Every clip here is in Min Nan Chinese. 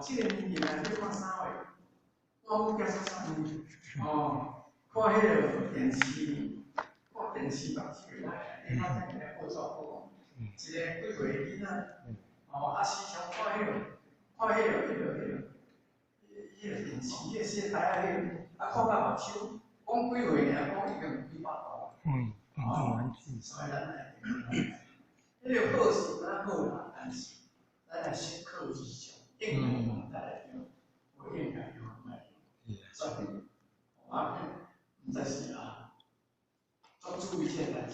這个物件你看啥話？我有驚啥啥物？哦，看彼个電視，看電視目睭，你較聽個報紙報，一個幾歲的囡仔，哦，啊時常看彼個，看彼個電視，彼個小台仔彼個，啊看到目睭，講幾歲爾，講已經幾百度。玩具。所以咱來，彼個好是敢若好啦，但是咱來適可而止，應該用才來用，無應該用莫用。所以，我毋知是啊，足注意這個代誌，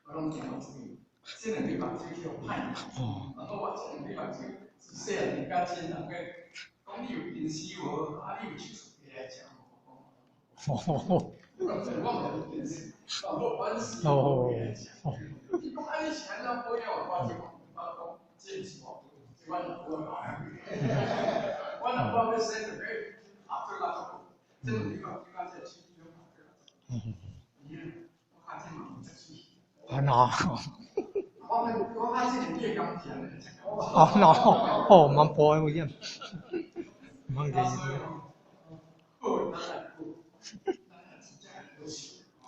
我攏誠有注意。這兩對目睭去予歹去，啊，我這兩對目睭自細漢就甲親人個講你有近視無？啊，你有手術起來食無？我毋知有近視，無關係。伊講啊，你是按怎保養？我就講，我講，這毋是我，這阮老母教的。阮老母欲生就欲合作合作，這兩對目睭甲這個手指攏合作合作。我較這嘛有這水。啊喏。我較這年紀甘甜。哦喏，哦，蠻薄的有影。蠻個。好，咱來好，咱來真正好勢吼，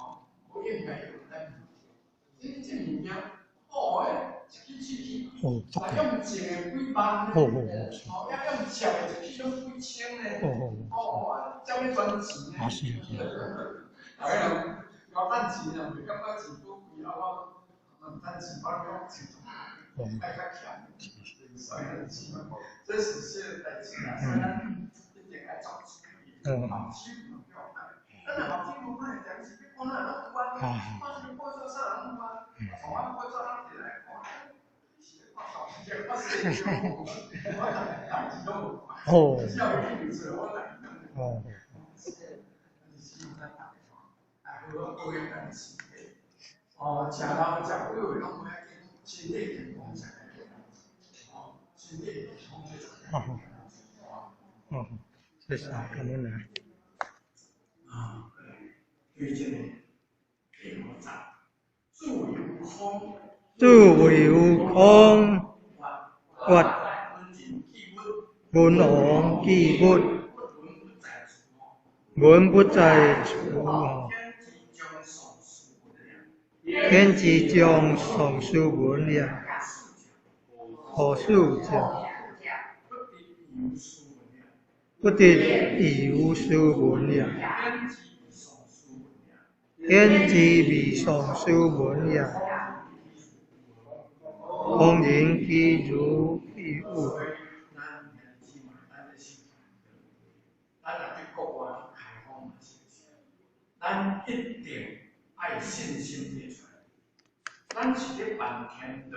無應該用咱。這物件，哦，一支喙齒，啊，用種的幾萬呢，哦，抑用食的一支攏幾千呢，哦，啊，才欲賺錢呢。啊是是。逐家人𠢕趁錢啊，袂感覺錢寶貴啊，我趁錢我攏錢，愛較儉，所以錢，這是小代誌啦，所以咱一定愛做注意，目睭毋叫歹，咱若目睭無歹，電視欲看哪攏有啊，看啥物報紙啥攏有啊，從我報紙攏摕來看，是咧看大隻，看細隻，我代誌攏無看，只要有興趣，我代誌攏無。是，希望咱逐家愛好好保養咱的身體。哦，食老食幾歲攏無要緊，身體健康才較緊要。哦，身體健康才較緊要。哦，謝謝，感恩來。啊，對這個第五節，住有空，住有空，佛文王記物，文不在處。天之將喪斯文也，何事者？不得已無斯文也。天之未喪斯文也。弘仁其如其物。咱若對國外去開放嘛，是毋是？咱一定愛信心提出來。咱是咧辦天道，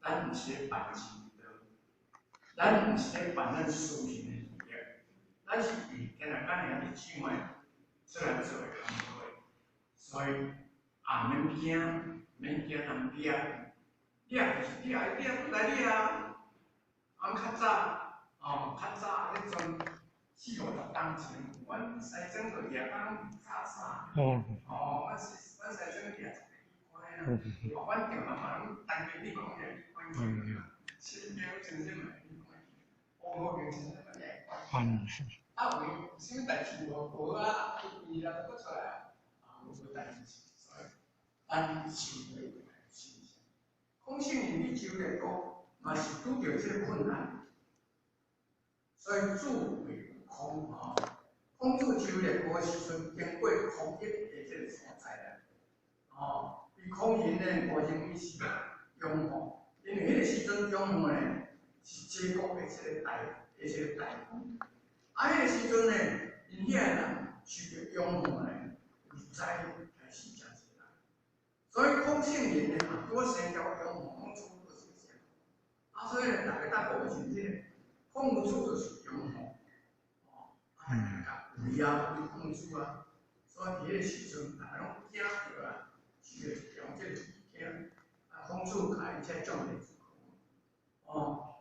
咱毋是咧辦人道，咱毋是咧辦咱私人的利益，咱是為天下咱兄弟姊妹出來做的工課，所以也免驚，免驚人掠，掠就是掠，掠不來掠啊！阮較早，哦，較早彼陣四五十冬前，阮西裝就掠到攏早衫。哦，阮西裝掠十幾款啊。哦，阮丈人嘛攏單間你嘛攏掠幾款去，新兵先生嘛幾款去，烏好兵先生嘛掠幾款去。啊，有啥物代誌無無啊？伊伊啊，閣出來啊，無代誌，所以咱心內信心。孔聖人去周列國，嘛是拄著這個困難，所以子謂有空吼。孔子周列國的時陣，經過孔邑的這個所在啦，吼，伊孔仁呢，誤認為是養父，因為彼個時陣養父呢是齊國的這個大的這個大夫，啊，彼個時陣呢，𪜶遐人受著養父呢，有災開始誠濟人，所以孔聖人呢，嘛拄仔生條養父攏出過事情，啊，所以呢，逐家當誤認這個孔夫子就是養父，哦，啊，大家畏啊，畏孔子啊，所以佇彼個時陣，逐家攏驚著啊，受著一種這個驚，啊，孔子共𪜶這眾弟子講，哦，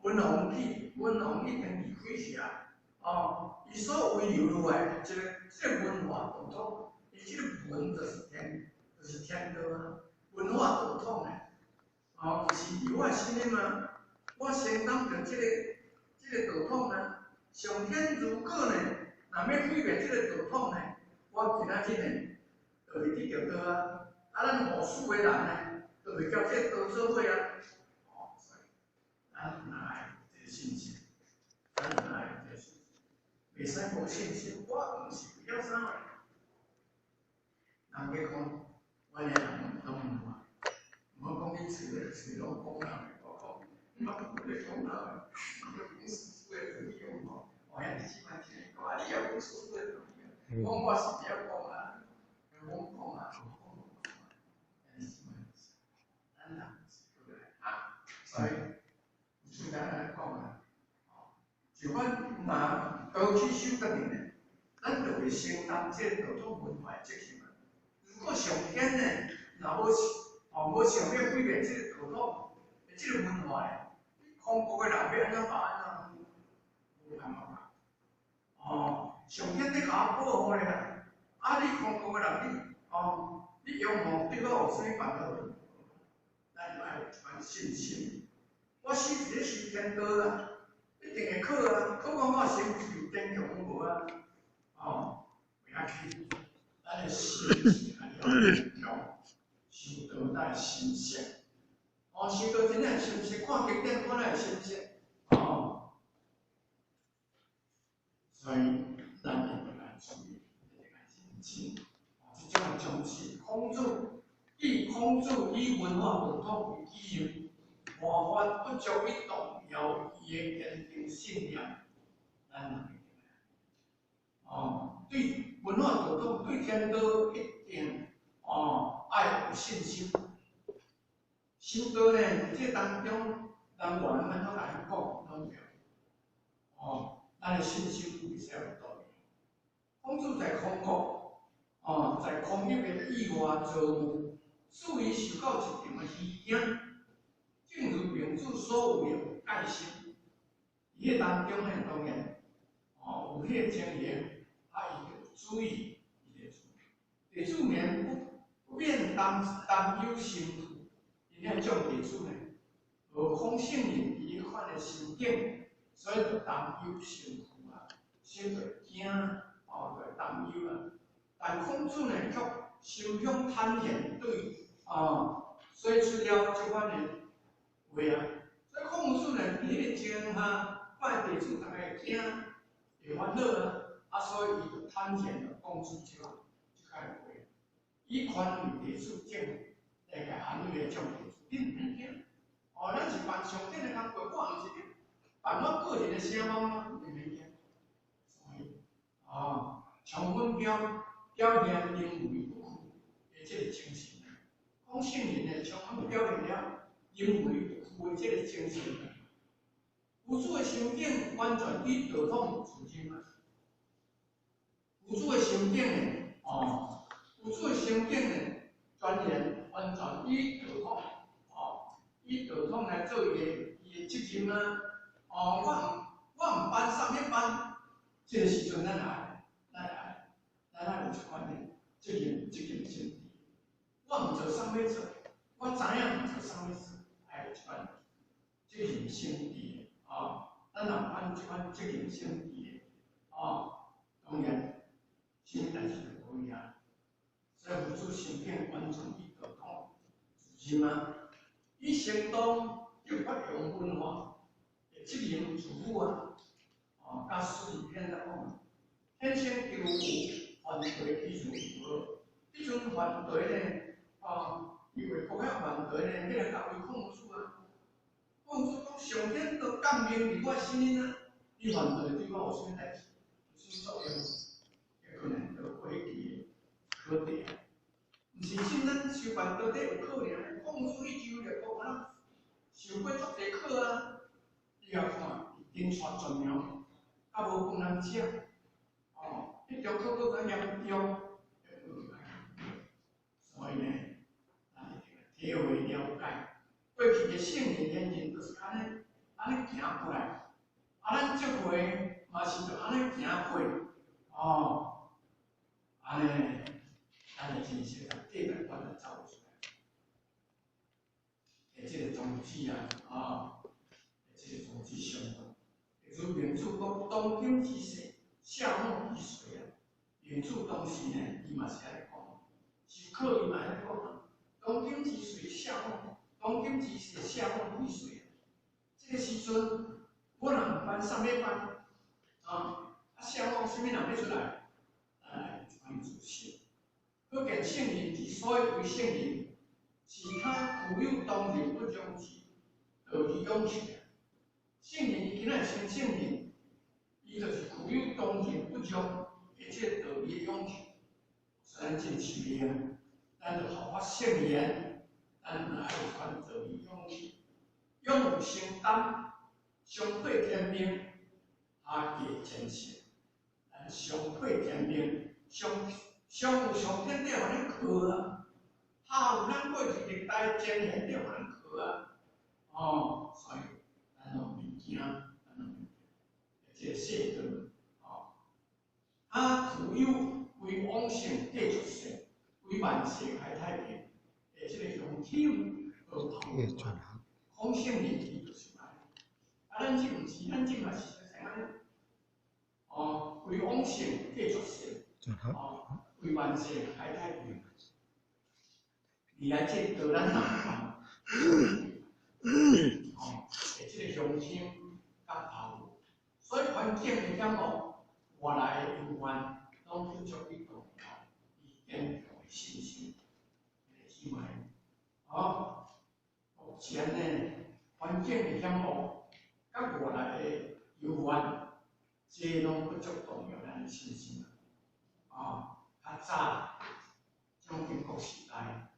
文王去，文王已經離開去啊，哦，伊所遺留落來這個這個文化道統，伊這個文就是天，就是天道啊，文化道統的，哦，是佇我的心裡嘛，我承擔著這個。這個道統啊。上天如果呢，若欲毀滅這個道統呢，我今仔日呢，就會得著刀啊！啊，咱護死的人呢，就會交這個刀做伙啊！哦，所以咱若愛有這個信心，咱若愛有這個信心，袂使無信心。我毋是為了啥物？人家講，阮的人攏問我，我講你喙喙攏講人的，我講，我無咧講人的，我講師父的怎樣吼？我遐你姊妹聽講，啊，你也講師父的怎樣？講我是袂曉講啊，我講啊，我講講啊，兄弟姊妹，咱人是過來啊，所以有主咱來講啊，就阮若刀去收轉去呢，咱就會承擔這個道統文化的責任啊。如果上天呢，若無哦無想欲毀滅這個道統，這個文化呢，空國的人欲按怎辦按怎？無辦法。哦，上天咧共我保護咧啊！啊，你空國的人，你哦，你用無對我有啥物辦法？咱愛有這款信心。我死佇咧修天道啊，一定會考啊，考看我心智有堅強無啊？哦，袂要緊，咱的心是愛要堅強，修道咱會心色。哦，修道真正心色，看經典看來會心色。哦，所以咱一定愛注意，一定愛認真。哦，這種重視孔子，以孔子以文化道統為基業，無法不足以動搖伊的堅定信念。咱人一定愛，哦，對文化道統，對天道一定哦愛有信心。修道呢，佇這當中，咱外人按怎共伊講，攏對。哦，咱的信心袂使有動搖。孔子在空國，哦，在空域的意外遭遇，使伊受到一定的虛驚。正如孟子所謂的戒心，佇彼當中呢，當然，哦，有彼個情形，啊，伊就注意，伊就注意。弟子們不免擔擔憂心負，𪜶遐眾弟子呢，無孔聖人佇彼款的心境，所以就擔憂心負啊，心就會驚，哦，就會擔憂啊。但孔子呢，卻心胸坦然對，哦，說出了這款的話啊。所以孔子呢，佇彼個情形下，看弟子逐家會驚，會煩惱啊，啊，所以伊就坦然就講出這款話，以寬慰弟子眾，來共安慰眾弟子，恁毋免驚，哦，咱是辦上天的工課，我毋是咧辦我個人的聲望啊，恁免驚。所以，哦，充分表現臨危不懼的這個精神。孔聖人呢，充分表現了臨危不懼的這個精神。夫子的心境完全以道統自任啊。夫子的心境呢，哦，夫子的心境呢，全然完全以道統，哦，以道統來做伊的責任啊。哦，我毋辦啥物辦，這個時陣咱愛有這款的責任心。我毋做啥物做，我知影毋做啥物做，愛有這款責任心佇的，哦，咱若按這款責任心佇的，哦，當然，啥物代志就無影。所以夫子心境完全以道統自任啊，以承擔又發揚文化的責任自負啊，哦，佮史記來講，天生求有犯罪其如何？彼陣犯罪呢？哦，因為國遐犯罪呢，欲來教詁孔子啊。孔子講上天都降命佇我身呢啊，你犯罪對我有啥物代志？有啥物作用？結果呢，就過去的課題啊。毋是信咱修辦到底有可能？孔子去周列國，敢若受過足濟考啊！你也看，伊頂帶全苗，較無飯通食。哦，彼中考閣較嚴重，所以呢，咱一定要體會了解，過去的聖人賢人就是按呢，按呢行過來，啊，咱這回嘛是著按呢行過，哦，按呢，咱的真實甲價值觀就走出來。這個宗旨啊，啊，這個宗旨相當，如孟子講，當今之世，孝莫以誰啊？孟子當時呢，伊嘛是按呢講，是靠伊嘛按呢講啊。當今之世，孝莫，當今之世，孝莫以誰啊？這個時陣，無人辦啥物辦啊？啊，孝莫啥物人欲出來？來傳自信。可見聖人之所以為聖人，是他具有當仁不讓之道義勇氣。聖人伊今仔稱聖人，伊就是具有當仁不讓的這個道義勇氣。所以咱真使命，咱就效法聖賢，咱愛有款道義勇氣，勇於承擔，相配天命，下過前線。咱相配天命，相相有上天伫予咱靠啊，下有咱過去歷代前賢伫予咱靠啊。哦，所以咱攏袂驚，咱攏袂驚。這個世道，哦，啊，具有為往聖繼絕世，為萬世開太平的這個雄心和抱負。孔聖人伊就是按呢。啊，咱這毋是，咱這嘛是像按呢。哦，為往聖繼絕世，哦，為萬世開太平。未來這道咱若辦，哦，的這個雄心佮抱負，所以環境的險惡，外來的憂患，攏不足以動搖伊堅強的信心。姊妹，哦，目前呢，環境的險惡，佮外來的憂患，這攏不足動搖咱的信心。啊，較早蔣經國時代，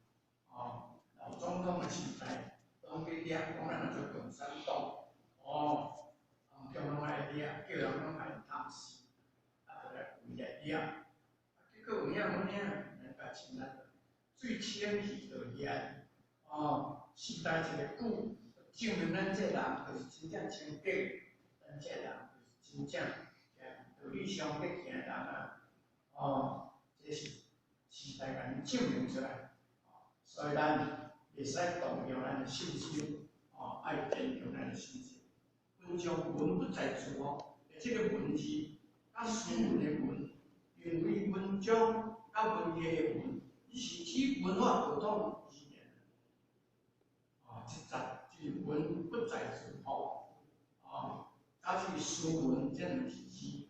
哦，老總統的時代，攏去掠講咱做共產黨，哦，人叫攏愛掠，叫人攏愛探死，啊，就來圍來掠，啊，結果有影無影，咱家親咱水清氣就現，哦，時代一個久，證明咱這人就是真正清潔，咱這人就是真正道理上咧行的人啊，哦，這是時代共證明出來，所以咱袂使動搖咱的信心，哦，愛堅強咱的信心。文章文不在字哦，這個文字，佮斯文的文，因為文章佮文藝的文，伊是指文化道統語言。哦，這節這個文不在字吼，哦，啊，這個斯文這兩是字，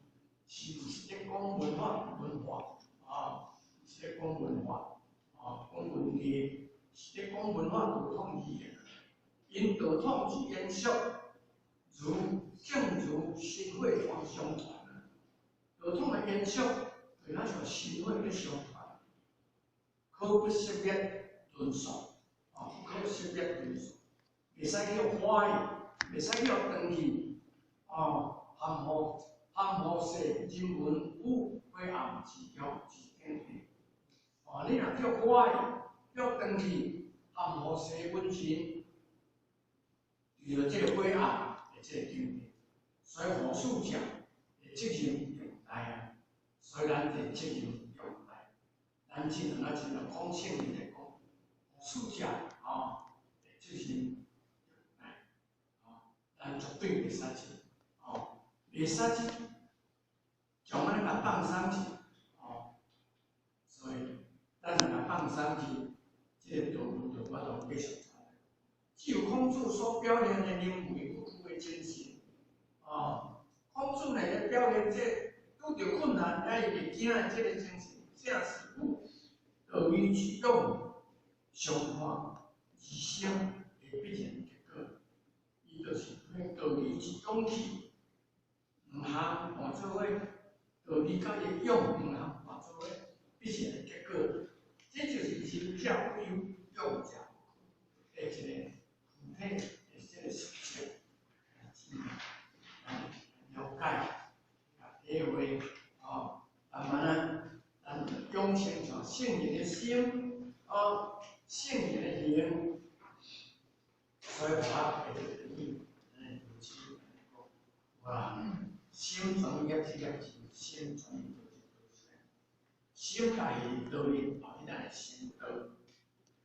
是毋是咧講文化文化？啊，是咧講文化，啊，講文藝，是咧講文化道統語言。𪜶道統之延續，如正如薪火相傳。道統的延續，就若像薪火咧相傳，可不熄滅遁數，啊，不可熄滅遁數，袂使叫火去，袂使叫斷去，啊，含糊含糊說人文與黑暗之中之境地。哦，你若叫火去，叫斷去，含糊說溫情，遇著這個黑暗的這個境地，所以護士者的責任重大啊！所以咱的責任重大，咱只能啊，親像孔聖人來講，護士者吼的責任重大，吼，咱絕對袂使去，吼，袂使去將咱共放鬆去，吼，所以咱若共放鬆去，這個道路就無法度繼續傳。只有孔子所表現的寧為不屈的精神，哦，孔子呢表現這拄著困難也會驚的這個精神，正是與道義之勇相伴而生的必然結果。伊就是彼道義之勇氣，兩項換做伙，道義佮伊勇兩項換做伙，必然的結果。這就是仁者不憂，勇者不屈的一個具體的這個實踐，來了解、體會，哦，慢慢啊，咱養成像聖人的心，哦，聖人的行，所以我會建議，如此哇，心專業這個是心專業心家己道理，哦，伊咱的心道，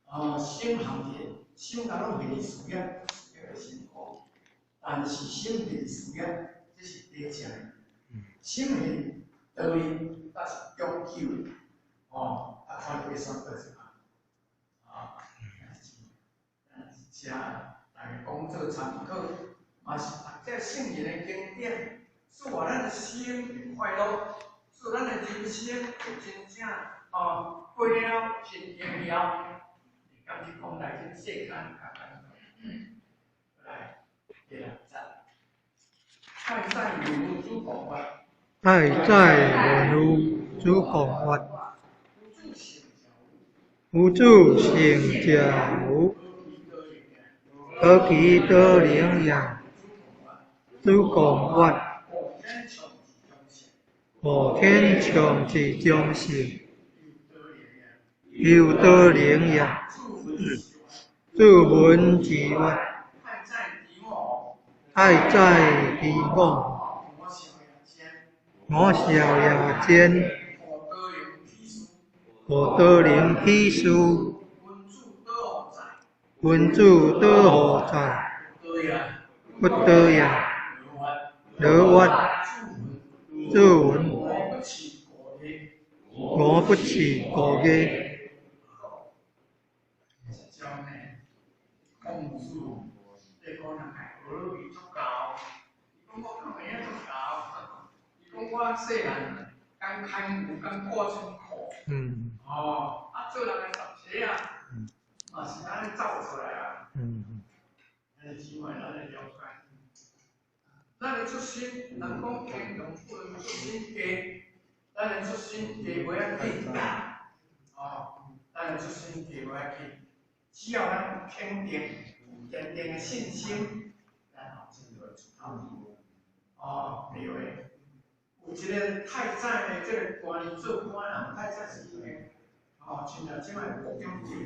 哦，心行者，心敢若袂事業，事業的成功，但是心袂事業，這是第一食的。心是道理，但是永久的。哦，啊，看你欲选佗一个。啊，遮大家讲做参考，嘛是读这圣人的经典，使予咱的心会快乐，使咱的人生会真正哦过了真荣耀。感觉讲来这世间较简单。来，第六节，太宰与主共活。太宰与主共活。夫子性者无，何其多能也！主共活。五天长治中圣，犹多能也。自文自活。太宰治我，我少爷前，何多能起事？君子倒何在？不多也。罗月，子文，吾不辞故艺。孔子，你讲人爱学伊足够，伊讲我讲会晓足够，伊讲我细汉敢牵牛，敢挂春裤，哦，啊做人的十岁啊，嘛是按呢走出来啊。兄弟姊妹，咱来了解，咱的出身，人讲天龙不能出身低，咱的出身低袂要紧，哦，咱的出身低袂要紧，只要咱有肯定、有坚定的信心，咱后真就会出头天。哦，对话，有一个太宰的这个官员做官人，太宰是伊的，哦，亲像这摆国中一个，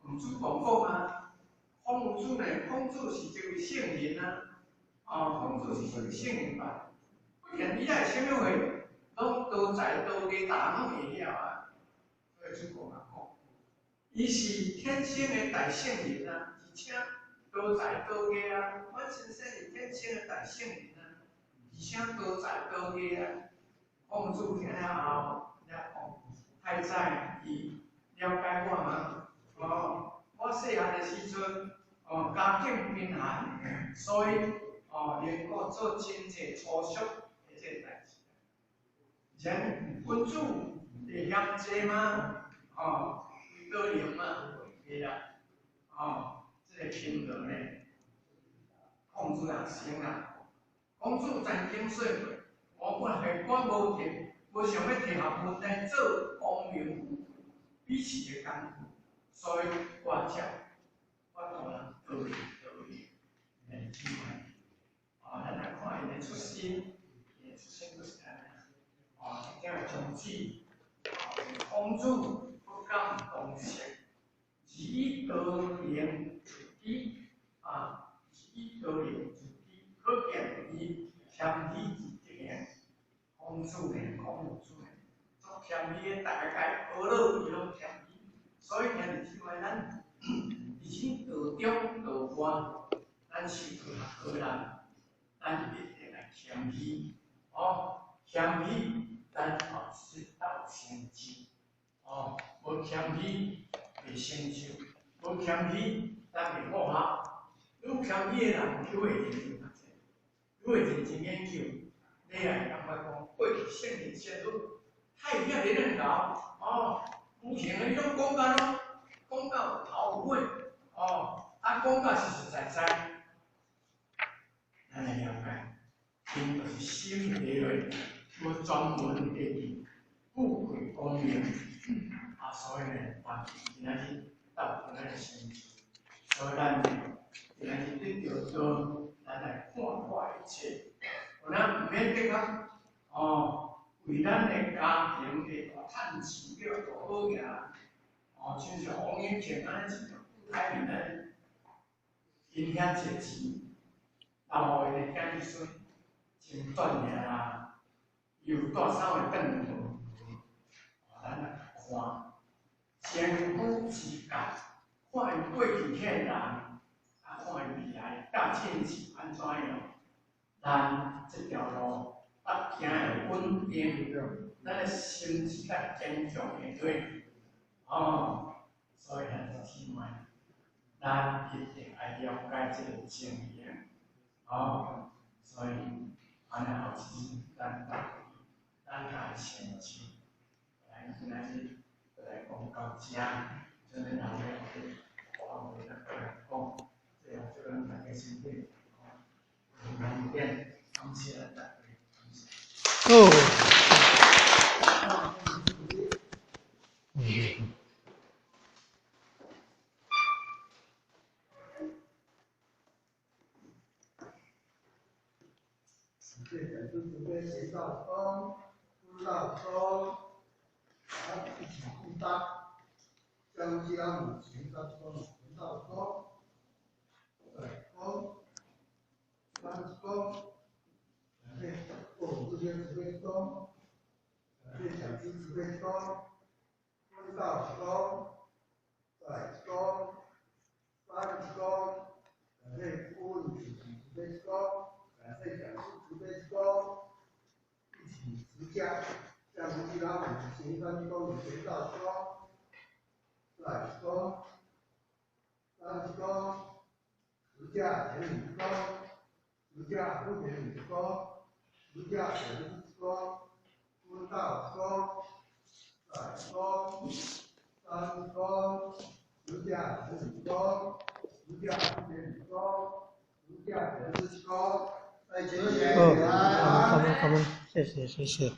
孔子讲讲啊，孔子呢，孔子是这位圣人啊，哦，孔子是一位圣人吧？不然伊爱啥物话，拢多才多艺，逐项拢会晓啊。所以主公啊讲，伊是天生的大圣人啊，而且多才多艺啊。阮先生是天生的大圣人啊，而且多才多艺啊。孔子听了后，了讲，太宰伊了解我吗？哦，我细汉的时阵，哦，家境贫寒，所以哦，能够做真济粗俗的这个代志。而且君子会嫌济吗？哦，多能吗？袂啦。哦，这个贫寒呢，孔子也生啦。孔子曾经说过，我本来我无提，无想欲提学问来做功名富贵鄙视的工具，所以我才我当然多去多去，兄弟姊妹，哦，咱来看伊的出身，伊的出身阁是按呢？哦，这个宗旨，哦，孔子不敢当色，是以多能自居，啊，是以多能自居，可见伊谦虚之德行。孔子呢，孔子呢，足谦虚的，逐个共伊学落，伊拢谦虚。所以兄弟姊妹，咱伫这道中道外，咱受到较苦难，咱一定爱谦虚，哦，谦虚，咱后世才有成就，哦，无谦虚袂成就，无谦虚咱袂好学。愈谦虚的人，愈会认真读册，愈会认真研究。你也会感觉讲，过去圣人先儒太遐尔恁𠢕，哦，有闲的你拢讲甲拢讲到有头有尾，哦，啊讲甲实实在在，咱来了解，𪜶就是心底内无专门的去富贵功名，啊，所以呢，咱今仔日到今仔日成就，所以咱今仔日得著道，咱来看破一切。有咱毋免得啊，哦，为咱的家庭的大趁钱叫大好额，哦，亲像王永庆按呢一个富太面安呢，𪜶遐济钱，留予𪜶的子孙真短命啊，伊有带啥会转去无？咱来看千古之教，看伊过去彼个人，啊，看伊未来教进是按怎样。咱這條路較行會穩定，咱的心志較堅強的對。哦，所以兄弟姊妹，咱一定愛了解這个情形。哦，所以按呢後生咱大家，咱較會成就。來，今仔日就來講到遮，真的人咧，我袂當閣來講，最後祝咱大家身體健康，平安，感謝咱大家，感謝。好。嗯。这讲师慈悲行道中，悟道中，啊，一起共担，将将行道中，行道中，对，中，三中，感谢过这些慈悲中，感谢讲师慈悲中，悟道中，对，中，三中，感谢顾问主持慈悲中，感谢讲师慈悲中，一起持家，向菩提拉姆行三中，行道中，来中，三中，持家前礼中，持家后前礼中，持家前中，悟道中，来中，三中，持家前礼中，持家后前礼中，持家前礼中。好，感恩感恩，謝謝謝謝。